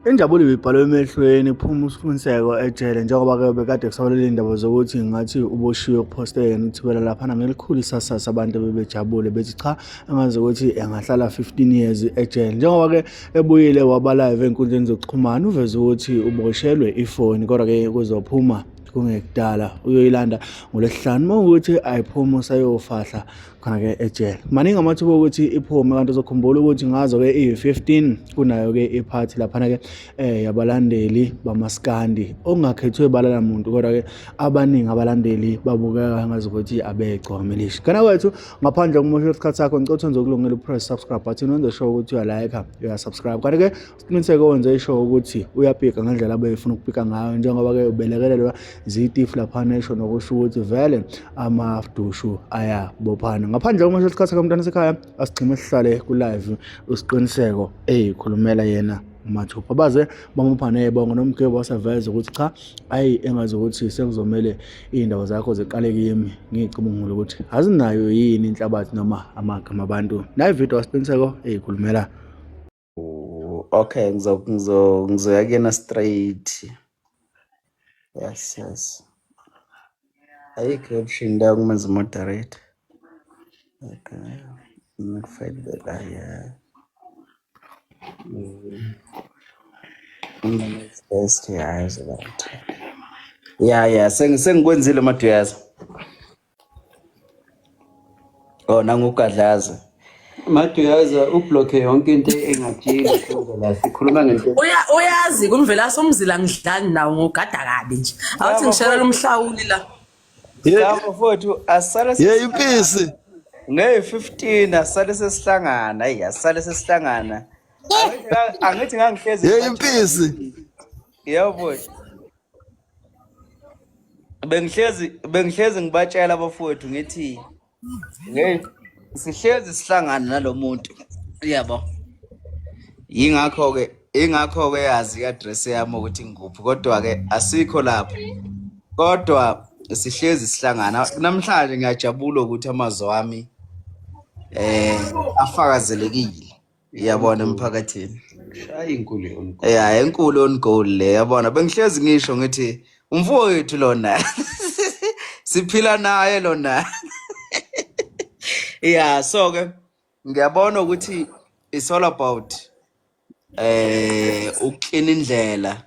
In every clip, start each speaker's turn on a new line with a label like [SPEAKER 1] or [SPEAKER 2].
[SPEAKER 1] Injabulo ibibhalwe emehlweni kuphuma uSqiniseko ejele njengoba-ke bekade kusabalele iy'ndaba zokuthi ngathi uboshiwe kuphoste yena uThibela laphana ngelikhulu isasasa abantu ebebejabule bethi cha engazi ukuthi engahlala 15 years ejele. Njengoba-ke ebuyile waba live ey'nkundleni zokuxhumana uveze ukuthi uboshelwe ifoni kodwa-ke kuzophuma kungekudala uyoyilanda ngoLwesihlanu uma ukuthi ayiphumi usayofahla khona-ke ejele. Maningi amathuba okuthi iphume kanti uzokhumbula ukuthi ngazo-ke iyi-15 kunayo-ke iphathi laphana-ke yabalandeli bamaskandi okungakhethwe balala muntu kodwa-ke abaningi abalandeli babukeka ngazukuthi abegcwamelishi. Kana kwethu ngaphandle kokumosha isikhathi sakho ngicela ukuthi ukulungela upress subscribe button wenze sure ukuthi uyalike uyasubscribe kanti-ke siqiniseke wenze sure ukuthi uyapika ngendlela abeyifuna ukupika ngayo njengoba-ke ubelekelelwa zitifu laphana esho nokusho ukuthi vele amadushu ayabophana ngaphandle uma isikhathi kamntwana sekhaya asigxime sihlale ku-live usiqiniseko eyikhulumela yena mathupha baze bamupha nezibongo nomgebo waseveza ukuthi cha ayi engazi ukuthi sekuzomele iy'ndaba zakho ziqale kimi ngiyicubungula ukuthi azinayo yini inhlabathi noma amagama abantu nayi video wasiqiniseko eyikhulumela.
[SPEAKER 2] Okay, ngizoya kuyena straight. Yes. Ayikho option la ukumenza moderator. Okay. Ngikufakile la, yeah. Best yazi bantu. Yeah, sengikwenzile Maduyaza. Oh, nangugadlaza.
[SPEAKER 3] Maduyaza ublocke yonke into engatsheli la sikhuluma ngento.
[SPEAKER 4] Uya uyazi kumvelase umzila ngidlali nawo ngogada kabi nje. Awuthi ngishelela umhlawuli la.
[SPEAKER 2] Cha mfowethu asale
[SPEAKER 5] Ye impisi.
[SPEAKER 2] Ngeyi-15 asale sesihlangana, eyi asale sesihlangana. Angithi ngangihlezi
[SPEAKER 5] Ye impisi.
[SPEAKER 2] Yebo mfowethu. Bengihlezi ngibatshela abafowethu ngithi hey sihlezi sihlangana nalomuntu yabo. Ingakho ke yazi i-address yami ukuthi ngikuphi kodwa ke asikho lapho. Kodwa sihlezi sihlangana namhlanje ngiyajabula ukuthi amazwi ami afakazelekile. Iyabona emphakathini.
[SPEAKER 3] Shaya inkulu yomgomo.
[SPEAKER 2] Yeah, enkulu on goal le yabona. Bengihlezi ngisho ngithi umfowethu lona. Siphila naye lona. Yeah, so ke ngiyabona ukuthi it's all about ukuklina indlela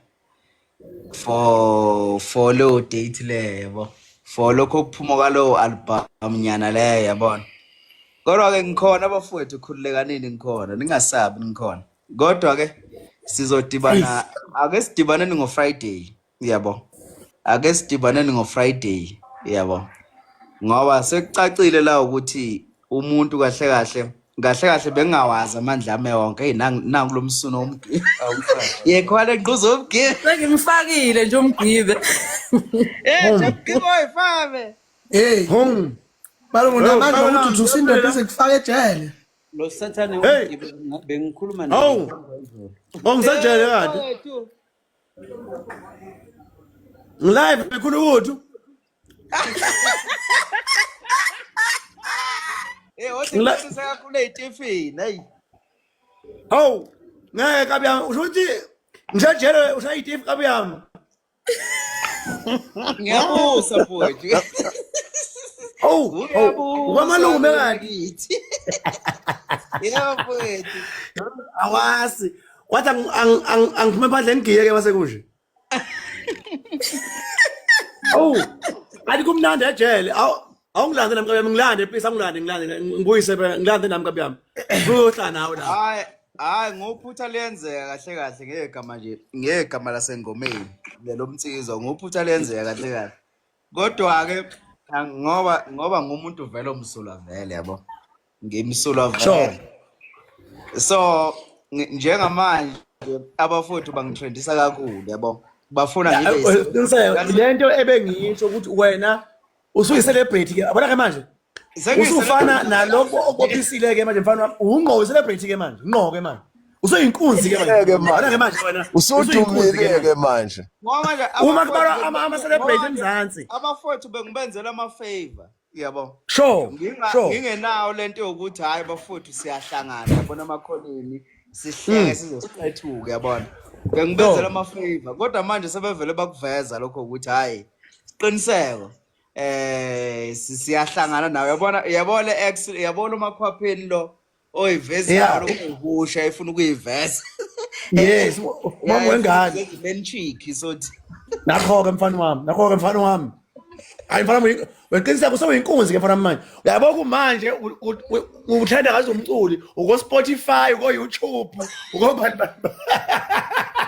[SPEAKER 2] for leyo date leyo yabo. For lokho okuphuma kwalowo album nyana leyo yabona. Kodwa ke ngikhona bafowethu khululekanini ngikhona ningasabi ngikhona. Kodwa ke sizodibana ake sidibaneni ngoFriday yabo. Ake sidibaneni ngoFriday yabo. Ngoba sekucacile la ukuthi umuntu kahle kahle kahle kahle bengingawazi amandla ami wonke hey nangu lo msuno womgibe. Yekhwale ngquzo womgibe.
[SPEAKER 4] Sengimfakile nje umgibe.
[SPEAKER 2] Eh umgibe oyifame.
[SPEAKER 6] Hey.
[SPEAKER 5] Home.
[SPEAKER 6] Malume unamandla ukuthi uthuse indoda ize kufake ejele.
[SPEAKER 3] Lo sathane
[SPEAKER 5] Hey.
[SPEAKER 3] womgibe bengikhuluma naye.
[SPEAKER 5] Hawu. Ongisejele kade. Ngilive bekhulu ukuthi.
[SPEAKER 2] Eh wathi ngixolisa kakhulu ezitifini hey.
[SPEAKER 5] Hawu. Ngeke kabi yami usho ukuthi ngisejele ushaya itifi kabi yami.
[SPEAKER 2] Ngiyabusa mfowethu.
[SPEAKER 5] Hawu, kwamalume kanti.
[SPEAKER 2] Yebo mfowethu.
[SPEAKER 5] Awasi. Kwathi angiphume phandle ngigiye ke mase kunje. Awu, kanti kumnandi ejele. Awu, awungilande nami kabi ngilande please angilande ngilande ngibuyise phela ngilande nami kabi yami. Kuyohlala nawe la.
[SPEAKER 2] Hayi, hayi ngophutha liyenzeka kahle kahle ngegama nje ngegama lasengomeni lelo mnsizwa ngophutha liyenzeka kahle kahle. Kodwa ke ngoba ngumuntu vele omsulwa vele yabo. Ngimsulwa vele.
[SPEAKER 5] Sure.
[SPEAKER 2] So njengamanje abafowethu bangitrendisa kakhulu yabo. Bafuna ngibe
[SPEAKER 5] Qiniseko lento ebengiyisho ukuthi wena usuyi-celebrity ke yabona ke manje usufana nalokho okubophisile ke manje mfana wami ungqo celebrity ke manje ngqo ke manje usuyinkunzi ke manje yabona ke manje wena
[SPEAKER 7] usudumile ke manje
[SPEAKER 5] uma kubalwa ama celebrity eMzansi
[SPEAKER 2] abafowethu bengibenzela ama favor yabo
[SPEAKER 5] sure
[SPEAKER 2] ngingenawo lento yokuthi hayi bafowethu siyahlangana yabona amakholeni sihleke size siqethuke yabona. Bengibenzela ama-favor kodwa manje sebevele bakuveza lokho ukuthi hhayi siqiniseko siyahlangana nawe yabona yabona le ex yabona umakhwapheni lo oyivezayo lokhu ubusha efuna ukuyiveza.
[SPEAKER 5] Yes, umama wengane.
[SPEAKER 2] Benchiki sothi.
[SPEAKER 5] Nakho-ke mfana wami, nakho-ke mfana wami. Hayi mfana wami, weqiniseka usewuyinkunzi ke mfana wami manje. Uyabo kumanje uthanda ngazi umculi, uko Spotify, uko YouTube, uko bani bani.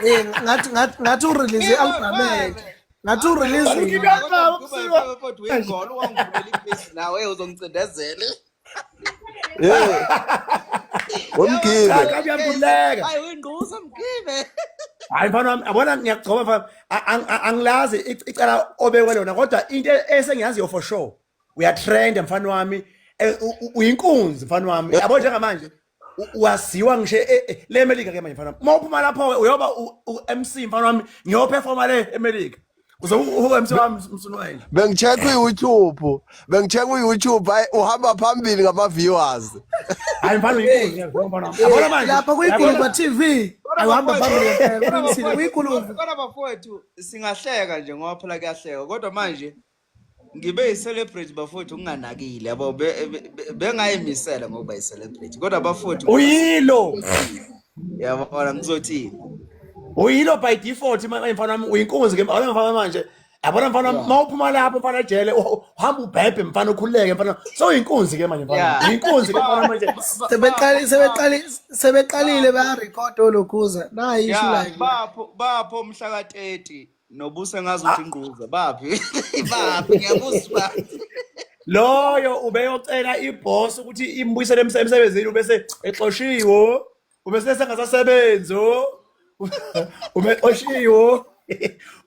[SPEAKER 6] Eh ngathi ngathi ngathi urelease i-album entsha. Ngathi urelease
[SPEAKER 5] Ukhiphe i-album msiwa.
[SPEAKER 2] Kodwa uyigolo wangivulela ibhesi nawe uzongicindezela.
[SPEAKER 7] Yeah. Wemgibe.
[SPEAKER 5] Cha, cha, uyakhululeka.
[SPEAKER 2] Hayi uyingquza mgibe.
[SPEAKER 5] Hayi mfana wami, yabona ngiyakugcoba mfana. Angilazi icala obekwe lona kodwa into esengiyaziyo for sure. Uyatrend mfana wami. Uyinkunzi mfana wami. Yabo njengamanje waziwa ngisho le Melika ke manje mfana wami. Uma uphuma lapho ke uyoba u-MC mfana wami, ngiyoperforma le eMelika. Uzobe u-MC wami msunu wena.
[SPEAKER 7] Bengicheck ku-YouTube. Bengicheck ku-YouTube hayi uhamba phambili ngama viewers.
[SPEAKER 5] Hayi mfana uyinkunzi ngiyakubona mfana wami. Yabona manje.
[SPEAKER 6] Lapha kuyiguluva TV. Awuhamba phambili ngempela uqinisile kuyiguluva.
[SPEAKER 2] Kodwa bafowethu singahleka nje ngoba phela kuyahleka kodwa manje ngibe yi-celebrity bafowethu nginganakile yabo bengayimisela ngokuba yi-celebrity kodwa bafowethu
[SPEAKER 5] Uyilo.
[SPEAKER 2] Yabona ngizothini?
[SPEAKER 5] Uyilo by default manje mfana wami uyinkunzi ke mfana mfana manje. Yabona mfana wami mawuphuma lapho mfana ejele uhamba ubhebhe mfana ukhululeke mfana. So uyinkunzi ke manje mfana. Uyinkunzi ke mfana manje.
[SPEAKER 6] Sebeqali sebeqali sebeqalile bayarekhoda olokhuza. Nayi ishu la.
[SPEAKER 2] Bapho bapho mhla ka 30 nobuse ngazi ukuthi ingquza baphi. Baphi ngiyabuza baphi.
[SPEAKER 5] Loyo ubeyocela iboss ukuthi imbuyisele emsebenzini ubese exoshiwe. Ubese sengasasebenzi. Ubexoshiwe.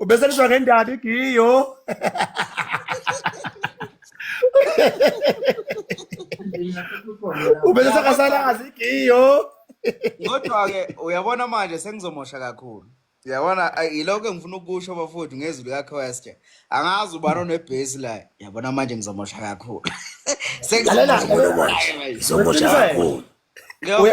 [SPEAKER 5] Ubese liswa ngendaba igiyo. Ubese sengasalazi igiyo.
[SPEAKER 2] Kodwa ke uyabona manje sengizomosha kakhulu. Uyabona yilokho engifuna ukusho bafowethu ngezwi likaChrist. Angazi ubani onebhesi la. Yabona manje ngizomosha kakhulu.
[SPEAKER 5] Lalela,
[SPEAKER 2] Sengizomosha
[SPEAKER 5] kakhulu.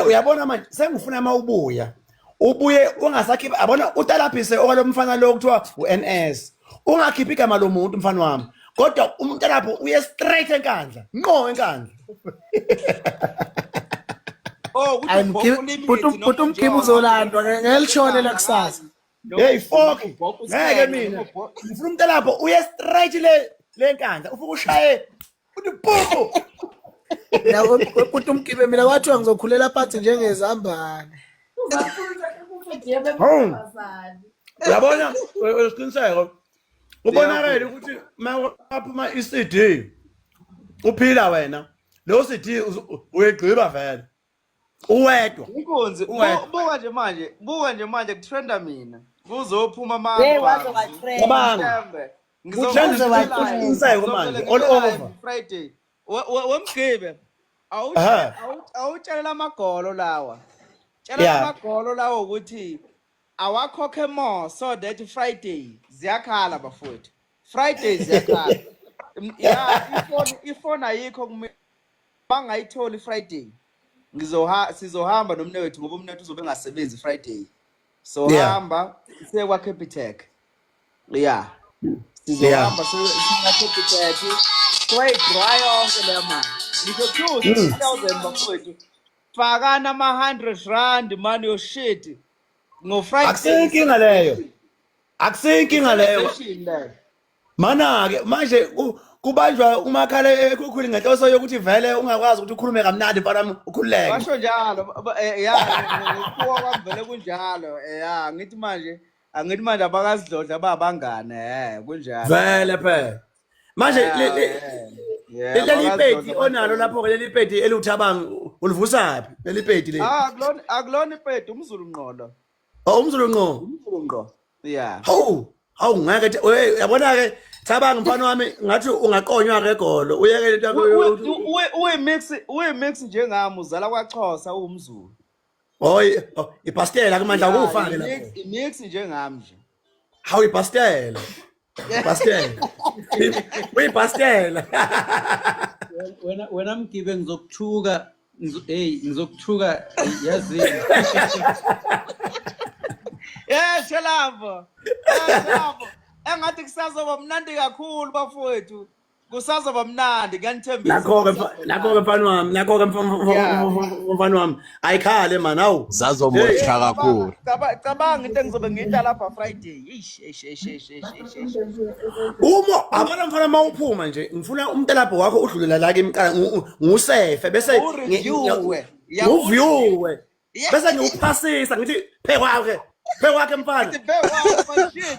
[SPEAKER 5] Uyabona manje sengifuna uma ubuya ubuye ungasakhipha yabona utalaphise okwalomfana lo kuthiwa uNS ungakhiphi igama lomuntu mfana wami kodwa umuntu lapho uye straight enkandla ngqo enkandla.
[SPEAKER 2] Oh,
[SPEAKER 6] Hayi bhuti umgibe uzolandwa ngelishone lakusasa.
[SPEAKER 5] Hey fuck ngeke mina ngifuna umuntu lapho uye straight le lenkandla ufike ushaye uthi pupu.
[SPEAKER 6] Mina bhuti umgibe mina kwathiwa ngizokhulela phansi njengezambane.
[SPEAKER 5] Hawu. Uyabona usiqiniseko ubonakele ukuthi mawaphuma iCD uphila wena lo CD uyigqiba vele uwedwa.
[SPEAKER 2] Inkunzi
[SPEAKER 5] Uwedwa.
[SPEAKER 2] buka nje manje buka nje manje kutrenda mina kuzophuma ama
[SPEAKER 8] Hey, waze watrenda.
[SPEAKER 5] Cabanga.
[SPEAKER 2] Ngizoba
[SPEAKER 5] Kutrenda isiqiniseko manje all over.
[SPEAKER 2] Friday wemgibe awutshelela amagolo lawa tshela amagolo lawa ukuthi awakhokhe more so that Friday ziyakhala bafowethu Friday ziyakhala ya ifoni ayikho kumina bangayitholi Friday ngizoha sizohamba nomnewethu ngoba umnewethu uzobe engasebenzi Friday so hamba siye kwa Capitec yeah sizohamba siye kwa Capitec soyidraw yonke leyo mali ngisho 2000 bafowethu fakana ama 100 rand man your shit ngo Friday
[SPEAKER 5] Akusinkinga leyo akusinkinga leyo mana-ke manje kubanjwa umakhala ekhukhwini ngenhloso yokuthi vele ungakwazi ukuthi ukhulume kamnandi mfana wami ukhululeke
[SPEAKER 2] basho njalo ya ngokuwa kwami vele kunjalo ya ngithi manje angithi manje abakazidlodla babangane kunjalo
[SPEAKER 5] vele phela manje leli pedi onalo lapho-ke leli pedi eliwuthabang ulivusaphi leli pedi leli
[SPEAKER 2] akulona ipedi umzulu ngqolo
[SPEAKER 5] Oh umzulu ngqo.
[SPEAKER 2] Umzulu ngqo. Yeah.
[SPEAKER 5] Hawu, hawu ngeke uyabona ke Thabang mfana wami ngathi ungaqonywa ke egolo uyeke lento yakho.
[SPEAKER 2] Uyi mix, uyi mix njengami uzala kwaXhosa uwumzulu.
[SPEAKER 5] Hoy, oh, ibhastela ke mandla ukufake
[SPEAKER 2] lapho. Mix njengami nje.
[SPEAKER 5] Hawu ibhastela. Ibhastela. Uyibhastela.
[SPEAKER 3] Wena wena mgibe ngizokuthuka hey ngizokuthuka yazini.
[SPEAKER 2] Yes, lapho. Yes, lapho. Engathi kusazoba mnandi kakhulu bafowethu. Kusazoba mnandi ngiyanithembisa.
[SPEAKER 5] Nakho-ke nakho-ke mfana wami, nakho-ke mfana wami. Ayikhale man awu.
[SPEAKER 7] Zazomosha kakhulu.
[SPEAKER 2] Cabanga into engizobe ngiyidla lapha Friday. Eish, eish, eish, eish, eish, eish, eish.
[SPEAKER 5] Uma abana mfana mawuphuma nje ngifuna umntalabho wakho udlulela la kimi qala ngusefe bese
[SPEAKER 2] Ureviewe.
[SPEAKER 5] nguviewe bese ngiwuphasisa ngithi phekwakhe phekwakhe mfana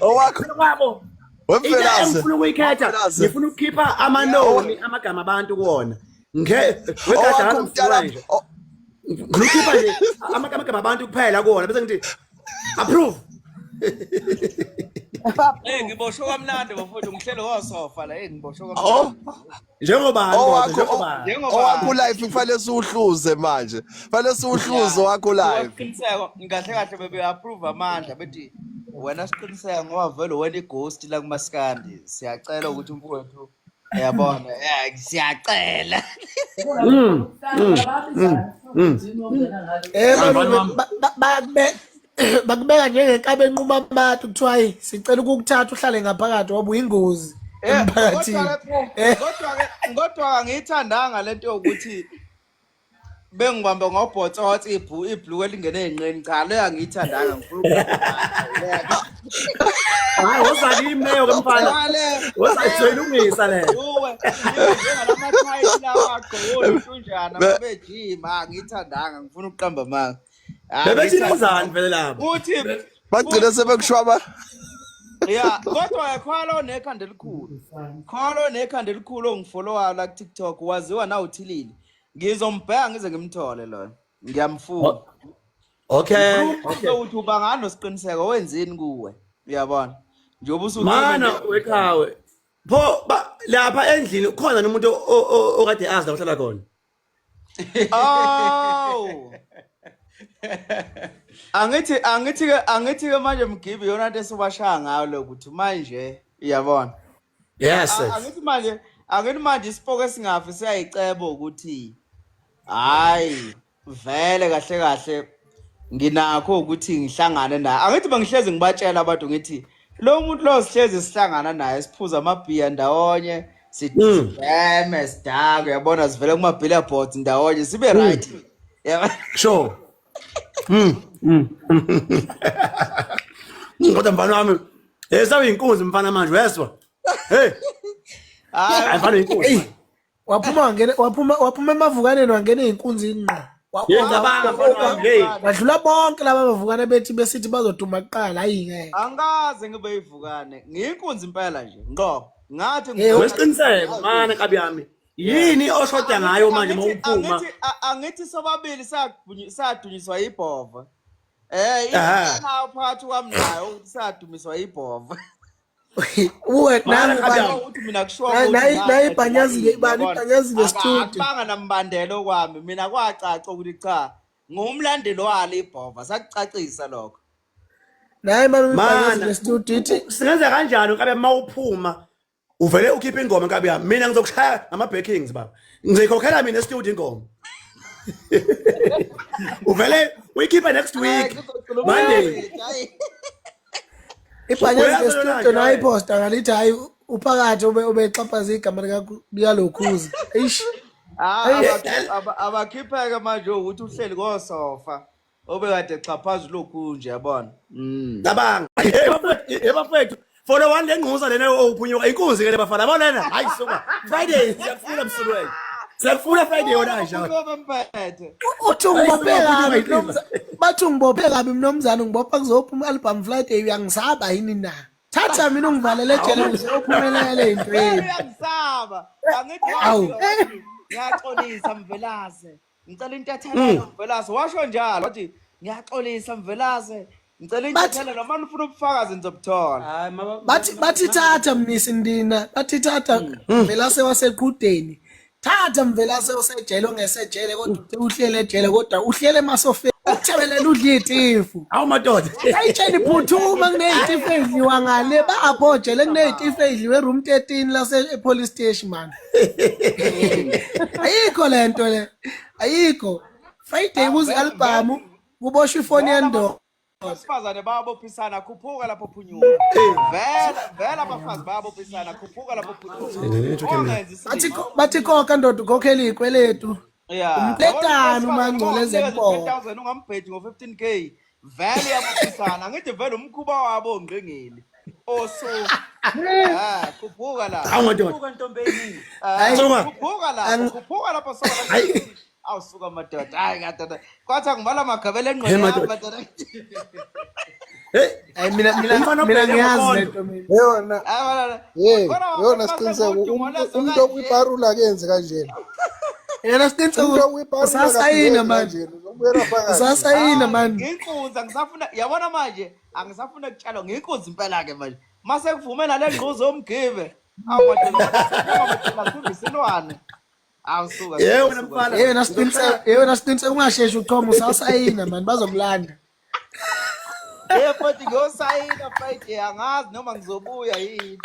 [SPEAKER 7] Owakho
[SPEAKER 5] kwabo into
[SPEAKER 7] wemvelase.
[SPEAKER 5] engifuna ukuyikhetha
[SPEAKER 7] Wemvelase.
[SPEAKER 5] ngifuna ukukhipha amanoni amagama abantu kuwona ngike
[SPEAKER 7] Owakho umntalabho.
[SPEAKER 5] ngifuna ukukhipha nje amagama abantu kuphela kuwona bese ngithi approve.
[SPEAKER 2] Hey, ngiboshwe kamnandi bafowethu, ngihleli kosofa la. Hey, ngiboshwe
[SPEAKER 7] Oh,
[SPEAKER 2] kamnandi.
[SPEAKER 5] Njengobani kodwa
[SPEAKER 7] owakho
[SPEAKER 5] njengobani
[SPEAKER 2] Njengoba
[SPEAKER 7] owakho life kufanele siwuhluze manje. Kufanele siwuhluze owakho life.
[SPEAKER 2] Siqiniseko kahle kahle bebe approve amandla bethi wena siqiniseko ngoba vele wena ighost la kumaskandi. Siyacela ukuthi umfowethu uyabona. Eh, siyacela.
[SPEAKER 6] Eh malume bakubeka njengenkabi enquma abantu kuthiwa hayi sicela ukukuthatha uhlale ngaphakathi ngoba uyingozi
[SPEAKER 2] Eh,
[SPEAKER 6] emphakathini.
[SPEAKER 2] Kodwa ke angiyithandanga lento yokuthi bengibambe ngobhotsotsi ibhluku elingene ey'nqeni. Cha, leyo angiyithandanga, ngifuna ukuqamba.
[SPEAKER 5] Hayi woza kimi leyo ke mfana.
[SPEAKER 2] Cha, leyo-
[SPEAKER 5] Woza sizoyilungisa leyo.
[SPEAKER 2] Uwe, njengalama-tight lawa agqoke oluntunjana babejima, angiyithandanga, ngifuna ukuqamba amanga.
[SPEAKER 5] Bebethi nenzani vele lapho?
[SPEAKER 2] Futhi
[SPEAKER 7] Bagcina sebekushwaba.
[SPEAKER 2] ya, kodwa khwalo nekhanda elikhulu. Khwalo nekhanda elikhulu ongifollowayo la ku-TikTok waziwa nawuthilile. Ngizombheka ngize ngimthole loyo. Ngiyamfuna.
[SPEAKER 5] Okay.
[SPEAKER 2] Okay. Ukuthi ubangani nosiqiniseko wenzini kuwe. Uyabona? Njengoba
[SPEAKER 5] Mana wekhawe. Pho lapha endlini ukhona nomuntu okade azi la uhlala khona.
[SPEAKER 2] Oh. Angithi ke manje Mgibe yona into esibashaya ngayo lo ukuthi manje uyabona.
[SPEAKER 5] Yes.
[SPEAKER 2] Angithi manje isipoko esingafi siyayiceba ukuthi hayi vele kahle kahle nginakho ukuthi ngihlangane naye. Angithi bengihlezi ngibatshela abantu ngithi lo muntu lo sihlezi sihlangana naye siphuza amabhiya ndawonye sideme sidakwe uyabona sivele kuma billboards ndawonye sibe right. Yabona?
[SPEAKER 5] Sure. Kodwa mfana wami, eh sawuyinkunzi mfana manje uyezwa? Hey,
[SPEAKER 2] Hayi
[SPEAKER 5] mfana uyinkunzi.
[SPEAKER 6] Waphuma wangena waphuma emavukaneni wangena ey'nkunzini ngqo.
[SPEAKER 5] Ngiyacabanga mfana wami, hey.
[SPEAKER 6] Wadlula bonke laba bavukane bethi besithi bazoduma kuqala hayi ngeke.
[SPEAKER 2] Angikaze ngibe yivukane. Ngiyinkunzi impela nje. Ngqo. Ngathi
[SPEAKER 5] Wesiqiniseko mana nkabi yami. Yini oshoda ngayo manje mawuphuma?
[SPEAKER 2] Angithi sobabili sadunyiswa ibhova. Eh, inawo phakathi kwami nayo ukuthi sadumiswa ibhova.
[SPEAKER 6] Uwe nami
[SPEAKER 2] ukuthi mina kushiwa
[SPEAKER 6] nayi ibhanyazile ibani ibhanyazile studio.
[SPEAKER 2] Akubanga nambandelo kwami mina kwacaca ukuthi cha ngumlandeli walo ibhova sakucacisa lokho.
[SPEAKER 6] Nayi malume ibhanyazile studio ithi
[SPEAKER 5] singenza kanjani nkabe mawuphuma uvele ukhiphe ingoma nkabi yami mina ngizokushaya ngama backings baba ngizikhokhela mina e-studio ingoma uvele uyikhiphe next week Monday
[SPEAKER 6] ibhanyazile studio nayi posta ngalithi hayi uphakathi ubexhaphaza igama lika lokhuza eish.
[SPEAKER 2] Abakhipheke manje ukuthi uhleli kosofa obekade exhaphaza lokhu nje yabona.
[SPEAKER 5] Cabanga ebafethu follow one lengquza lena owuphunyuka inkunzi ke lebafana yabona lena hayi suka Friday siyakufuna msulweni siyakufuna Friday yona nje
[SPEAKER 2] Mphethe
[SPEAKER 6] uthi ungibophe kabi bathi ungibophe kabi mnomzana ungibopha kuzophuma album Friday uyangisaba yini na thatha mina ungivalele ejele ngizophumelela entweni
[SPEAKER 2] uyangisaba angithi ngiyaxolisa Mvelase ngicela intethelelo Mvelase washo njalo wathi ngiyaxolisa Mvelase ngicela intethelelo manje ufuna ubufakazi ngizobuthola.
[SPEAKER 6] Bathi thatha Mnisi ndina bathi thatha Mvelase waseqhudeni thatha Mvelase osejele ongesejele kodwa uhlele ejele kodwa uhlele emasofeni ukuthebelela udla iy'tifu.
[SPEAKER 5] Awu madoda
[SPEAKER 6] ayitsheni phuthuma kuney'tifu ey'dliwa ngale bapho jele kuney'tifu ey'dliwe room 13 lase police station man. Ayikho le nto le ayikho. Friday kuze album kuboshwa ifoni yendoda.
[SPEAKER 2] Abesifazane bayabophisana, khuphuka lapho phunyuka. Vela vela abafazi bayabophisana, khuphuka lapho phunyuka. Ungenzi
[SPEAKER 6] Bathi
[SPEAKER 2] isilima.
[SPEAKER 6] bathi khokha ndoda ukhokhela izikweletu.
[SPEAKER 2] Yeah.
[SPEAKER 6] Umtetane umangcole ezempoko.
[SPEAKER 2] 10,000 ungambheji ngo-15K. Vele uyabophisana. Angithi vele umkhuba wabo ongqingili. Osu. Ah, khuphuka la.
[SPEAKER 5] Hawu madoda.
[SPEAKER 8] Buka ntombi eyiningi.
[SPEAKER 2] Ah,
[SPEAKER 6] Hayi.
[SPEAKER 5] Suka.
[SPEAKER 2] Khuphuka la.
[SPEAKER 6] Ang-
[SPEAKER 2] Khuphuka lapho soka.
[SPEAKER 5] Hayi.
[SPEAKER 2] Awusuka madoda. Hayi madoda. Kwathi angibala amagabela
[SPEAKER 5] Hey,
[SPEAKER 2] engqondo yami
[SPEAKER 5] madoda.
[SPEAKER 2] madoda.
[SPEAKER 5] Hey,
[SPEAKER 6] Hayi mina mina
[SPEAKER 5] Umfana
[SPEAKER 6] mina
[SPEAKER 5] obheke
[SPEAKER 6] ngiyazi
[SPEAKER 5] ngamapondo.
[SPEAKER 6] lento mina.
[SPEAKER 9] Yona,
[SPEAKER 2] Hayi
[SPEAKER 9] hey,
[SPEAKER 2] Kodwa
[SPEAKER 9] yona
[SPEAKER 2] bafethu
[SPEAKER 9] siqiniseko
[SPEAKER 2] masengudumo lezo
[SPEAKER 9] umuntu
[SPEAKER 2] kanje.
[SPEAKER 9] okwiparula akenzi kanjena.
[SPEAKER 6] Yena
[SPEAKER 9] Umuntu
[SPEAKER 6] siqiniseko
[SPEAKER 9] okwiparula
[SPEAKER 6] usasayina
[SPEAKER 9] akaphileki
[SPEAKER 6] man.
[SPEAKER 9] kanjena, uzobuyela phakathi.
[SPEAKER 6] Usasayina man.
[SPEAKER 2] Nginkunzi angisafuna yabona manje angisafuna kutshalwa nginkunzi impela ke manje. Mase kuvume nale ngquzo yomgibe. Awu madoda madoda isilwane. Awusuka.
[SPEAKER 5] Yebo wena mfana.
[SPEAKER 6] Yena siqiniseko yena siqiniseko ungasheshi uchoma usasayina man bazokulanda.
[SPEAKER 2] Hey futhi ngiyosayina Friday angazi noma ngizobuya yini.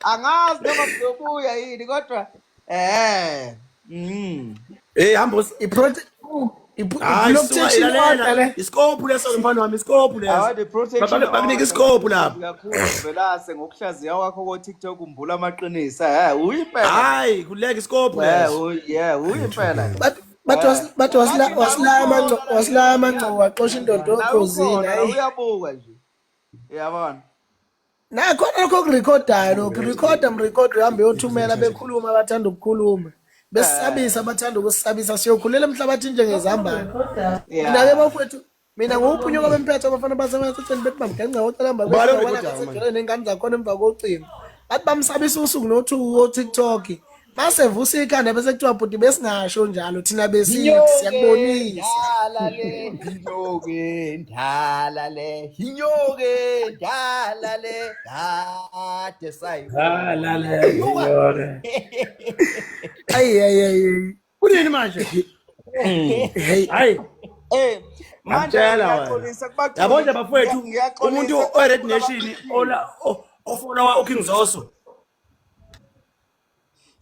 [SPEAKER 2] Angazi noma ngizobuya yini kodwa eh mm.
[SPEAKER 5] Hey, hamba us-
[SPEAKER 6] I-prote
[SPEAKER 5] Hayi, suka,
[SPEAKER 6] i-protection
[SPEAKER 5] ilalela.
[SPEAKER 6] order le.
[SPEAKER 5] Isikophu leso mfana wami, isikophu leso.
[SPEAKER 2] Awade protection.
[SPEAKER 5] Bakunika isikophu lapho.
[SPEAKER 2] Kakhulu Velase ngokuhlaziya kwakho ko TikTok umbula amaqiniso. Eh uyimpela.
[SPEAKER 5] Hayi, kuleka isikophu
[SPEAKER 2] Eh
[SPEAKER 5] leso.
[SPEAKER 2] yeah uyimpela.
[SPEAKER 6] Bathi bathi bathi wasila wasilaya amanco wasilaya amanco waxosha indoda okhozini
[SPEAKER 2] Ukhona,
[SPEAKER 6] hayi.
[SPEAKER 2] uyabuka nje. Uyabona?
[SPEAKER 6] Nakhona lokho okurekhodayo lokhu rekhoda mrekhoda uhambe uyothumela bekhuluma abathanda ukukhuluma besisabisa abathanda ukusisabisa siyokhulela emhlabathini njengezambane. Mina-ke bafowethu mina nguwuphunyuka bemphetho abafana basemathatheni bethi bamgenca wocelamba
[SPEAKER 5] Ubani orekhodayo manje?
[SPEAKER 6] ney'ngane zakhona emva kocingo bathi bamsabisa usuku nothuku ko-tiktok mase vusa ikhanda bese kuthiwa bhuti besingasho njalo thina besithi siyakubonisa.
[SPEAKER 2] Ndala le, inyoke ndala le, inyoke ndala le, kade sayibona.
[SPEAKER 5] La la la.
[SPEAKER 6] Ayi ayi ayi.
[SPEAKER 5] Kunini manje?
[SPEAKER 6] Hey
[SPEAKER 5] Hayi,
[SPEAKER 2] Eh, manje
[SPEAKER 5] Ngiyakutshela wena.
[SPEAKER 2] ngiyaxolisa kubaculi.
[SPEAKER 5] Yabo nje bafowethu,
[SPEAKER 2] Ngiyaxolisa
[SPEAKER 5] umuntu oyi-Red Nation ola ofollowa uKing Zoso.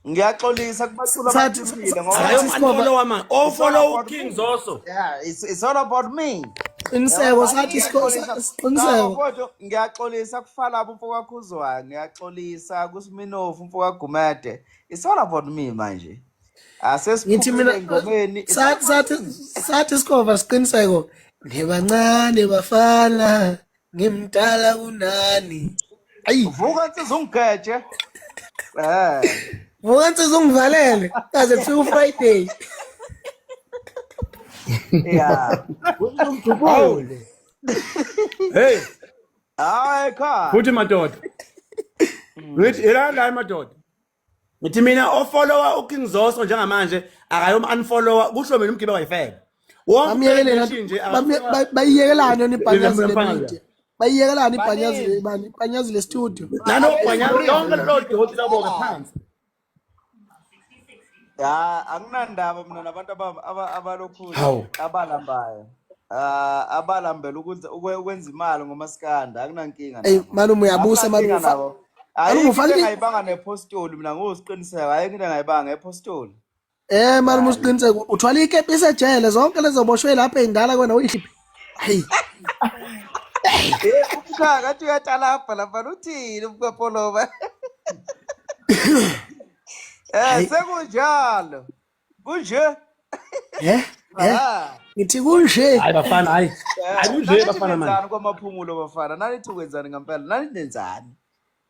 [SPEAKER 2] Ngiyaxolisa kubaculi
[SPEAKER 6] Sathi-
[SPEAKER 2] abathulile ngoba
[SPEAKER 5] Akayo
[SPEAKER 6] Sathi Sikhova-
[SPEAKER 5] unfollowa man. Ofollow uKing Zoso.
[SPEAKER 2] yeah, it's all about me.
[SPEAKER 6] Qiniseko sathi siqiniseko.
[SPEAKER 2] Kodwa ngiyaxolisa kufalapho umfo kaKhuzwayo, ngiyaxolisa kuSminofu umfo kaGumede. It's all about me manje.
[SPEAKER 6] Ngithi mina
[SPEAKER 2] Asesiphumile engomeni.
[SPEAKER 6] sathi sathi sathi Sikhova siqiniseko ngibancane bafana ngimdala kunani. Ayi
[SPEAKER 2] Vuka nsizwa ungigeje. Eh.
[SPEAKER 6] vuka nsizwa ungivalele kaze kufike uFriday.
[SPEAKER 2] Yeah.
[SPEAKER 5] Hawu. Hey,
[SPEAKER 2] Hayi cha.
[SPEAKER 5] futhi madoda. Ngithi ilanda hayi madoda. Ngithi mina ofollowa uKing Zoso njengamanje akayom unfollowa kusho mina umgibe wayifebe. Wonke
[SPEAKER 6] Bamyekeleni
[SPEAKER 5] nation nje
[SPEAKER 6] bayiyekelani yona ibhanyazi le
[SPEAKER 5] Mfana.
[SPEAKER 6] media. Bayiyekelani ibhanyazi le bani ibhanyazi le studio.
[SPEAKER 5] Nano bhanyazi lonke lelo doti labo ke phansi.
[SPEAKER 2] Ya, anginandaba mina nabantu abalokhu
[SPEAKER 5] Hawu.
[SPEAKER 2] abalambayo. Ah, abalambela ukwenza imali ngomaskanda, akunankinga
[SPEAKER 6] Ey
[SPEAKER 2] nabo.
[SPEAKER 6] malume uyabusa
[SPEAKER 2] Akunankinga
[SPEAKER 6] malume.
[SPEAKER 2] nabo.
[SPEAKER 6] Malume
[SPEAKER 2] Ayikho into
[SPEAKER 6] ufake
[SPEAKER 2] engayibanga nepostoli mina ngusiqiniseko, ayikho into engayibanga ngepostoli.
[SPEAKER 6] Eh malume usiqiniseko uthwala ikepisi ejele zonke lezo boshwe lapha ey'ndala kwena uyikhiphe. Hayi
[SPEAKER 2] Eh, umkhaya ngathi uyatalabha lapha uthini umkapoloba? Eh, sekunjalo. Kunje.
[SPEAKER 6] eh eh
[SPEAKER 2] Ah.
[SPEAKER 6] ngithi kunje.
[SPEAKER 5] Hayi bafana hayi. Hayi kunje
[SPEAKER 2] Nanithi
[SPEAKER 5] bafana manje.
[SPEAKER 2] nenzani kwamaphumulo bafana? Nanithi ukwenzani ngempela? Nanithi nenzani?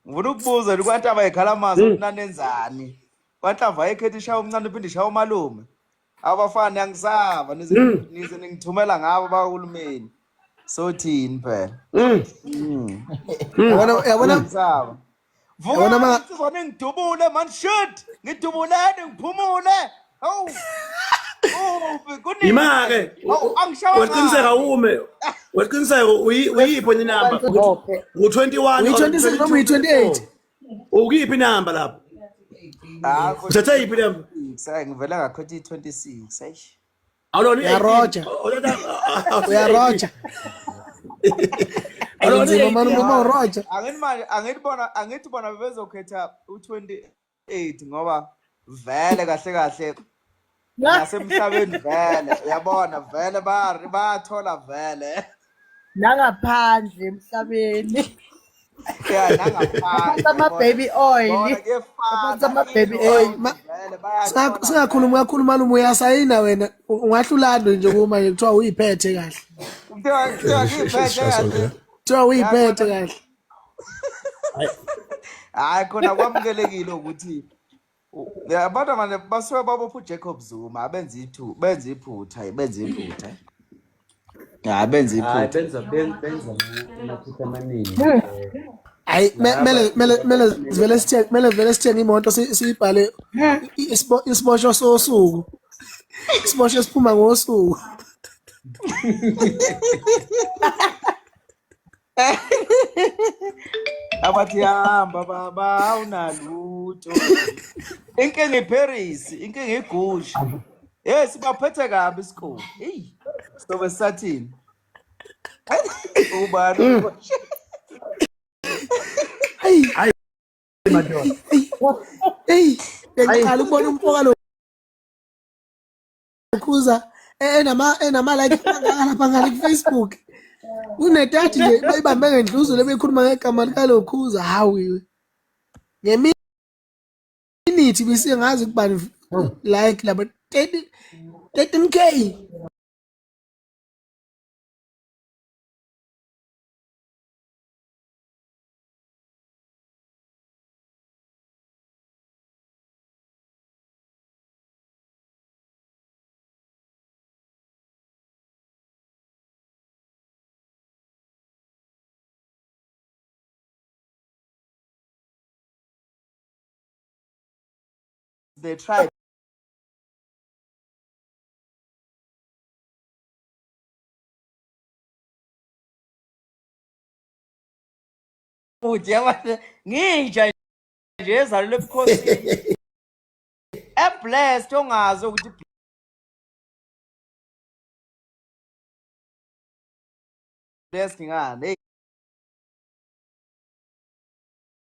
[SPEAKER 2] Ngifuna ukubuza nje kwantaba ikhala amazwi ukuthi nanenzani? Kwanhlava ayikhetha ishaya umncane iphinde ishaya umalume. Abafana yangisaba nize nize ningithumela ngabo bakahulumeni. Sothini phela?
[SPEAKER 6] Yabona yabona
[SPEAKER 2] Ngisaba.
[SPEAKER 6] Yabona
[SPEAKER 2] Vuka
[SPEAKER 6] ma-
[SPEAKER 2] insizwa ningidubule man shit. Ngidubuleni ngiphumule. Hawu. Uphi kunini?
[SPEAKER 5] Ima ke.
[SPEAKER 2] Hawu angishawa.
[SPEAKER 5] Weqiniseka ume. Weqiniseka uyiphi wena inamba? U21
[SPEAKER 6] Uyi-26 noma uyi-28?
[SPEAKER 5] Ukuyiphi inamba lapho?
[SPEAKER 2] Ah,
[SPEAKER 5] Uthathe yiphi inamba?
[SPEAKER 2] Hayi ngivela ngakhothi 26. Eish.
[SPEAKER 5] Awulona
[SPEAKER 6] Uyaroja. Uyaroja. Nzima malume uma uroja.
[SPEAKER 2] Angithi manje angithi bona angithi bona bebezokhetha u28 ngoba vele kahle kahle nasemhlabeni vele uyabona vele bayathola vele.
[SPEAKER 8] Nangaphandle emhlabeni.
[SPEAKER 2] Ya nangaphandle.
[SPEAKER 8] Baphatha ama-baby oil.
[SPEAKER 2] Bona kuyefana.
[SPEAKER 8] Baphatha ama-baby
[SPEAKER 6] Hey,
[SPEAKER 8] oil.
[SPEAKER 2] Vele bayashona.
[SPEAKER 6] Singakhulumi kakhulu malume uyasayina wena ungahlulani nje kuma nje kuthiwa uyiphethe kahle.
[SPEAKER 2] Kuthiwa ngiyiphethe kahle.
[SPEAKER 6] Kuthiwa uyiphethe kahle.
[SPEAKER 2] Hayi khona kwamukelekile ukuthi ya, abantu manje basuke babopha uJacob Zuma abenza ithu benza iphutha benza iphutha. Ya benza
[SPEAKER 3] Hayi
[SPEAKER 2] iphutha.
[SPEAKER 3] benza amaphutha amaningi.
[SPEAKER 6] Hayi mele sivele sithenge mele vele sithenge imoto siyibhale isiboshwa sosuku. Isiboshwa esiphuma ngosuku.
[SPEAKER 2] Abathi hamba baba awunalutho. Inkinga iParis, inkinga iGucci. Yes, baphethe kabi isikole. Hey, sobe sathini? Ubani?
[SPEAKER 6] Hayi
[SPEAKER 5] Hayi madoda.
[SPEAKER 6] Hey, bengiqala ukubona umfoka lo Khuza enama like angaka lapha ngale ku Facebook. Unetati nje bayibambe ngendluzula bekhuluma ngegama likaLokhuza hawu. Ngeminithi bisengazi kubani like laba 30 13K.
[SPEAKER 2] The tribe. Uthi yabona nginja nje ezalelwe ebukhosini. Eblessed ongazi ukuthi blessed ngani. Hey.